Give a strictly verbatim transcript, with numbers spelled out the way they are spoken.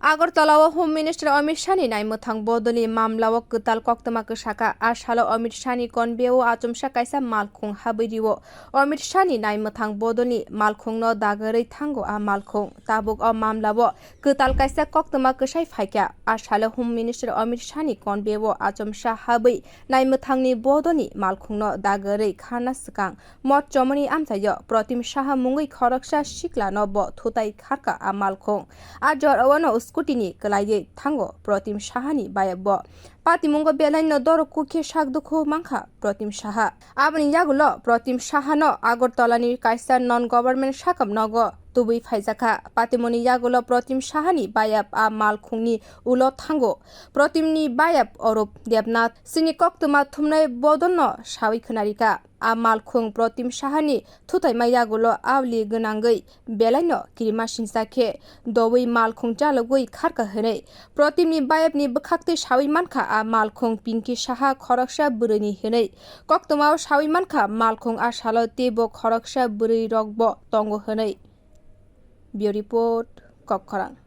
Agartala o Home Minister Amit Shah ni naimwthang bodolni mamla o kwtal koktwma kwsakha. A salo Amit Shah ni convoy o achomsa kaisa malkhung habwi rio. Amit Shah ni naimwthang bodolni malkhung no dagorwi thango a malkhung. Tabuk o mamla o kwtal kaisa koktwma kwsai phaikha. A salo Home Minister Amit Shah ni convoy o achomsa habwi naimwthang ni bodolni malkhung no dagorwi kharna swkang Mot chomoni amchaio Protim Saha mungwi khoroksa sikla no bo thutai kharkha a malkhung. A jora o no scooty ni kwlaiwi thango Protim Saha ni bayap bo. Patimungo belai no doro kukhe sak dukhu mankha Protim Saha. Aboni yagulo Protim Saha no Agartala ni kaisa non government sakam nogo tubui phaijakha. Patimoni yagulo Protim Saha ni bayap a malkhung ni ulo thango. Protim ni bayap Orup Debnath sini koktwma thumnai bodol no sawi khwnarikha. A malkhung Protim Saha ni thutaima yagulo aoli gwnangwi belai no kirima sinsa khe dowi malkhung chalogwi kharkha hwnwi. Protim ni bayap ni bwkhak twi sawi mankha a malkhung Pinki Saha khoroksa bwrwi ni hwnwi. Koktwma o sawi mankha malkhung a salo teibo khoroksa bwrwi rok bo tongo hwnwi. Bureau Report, Kokkhorang.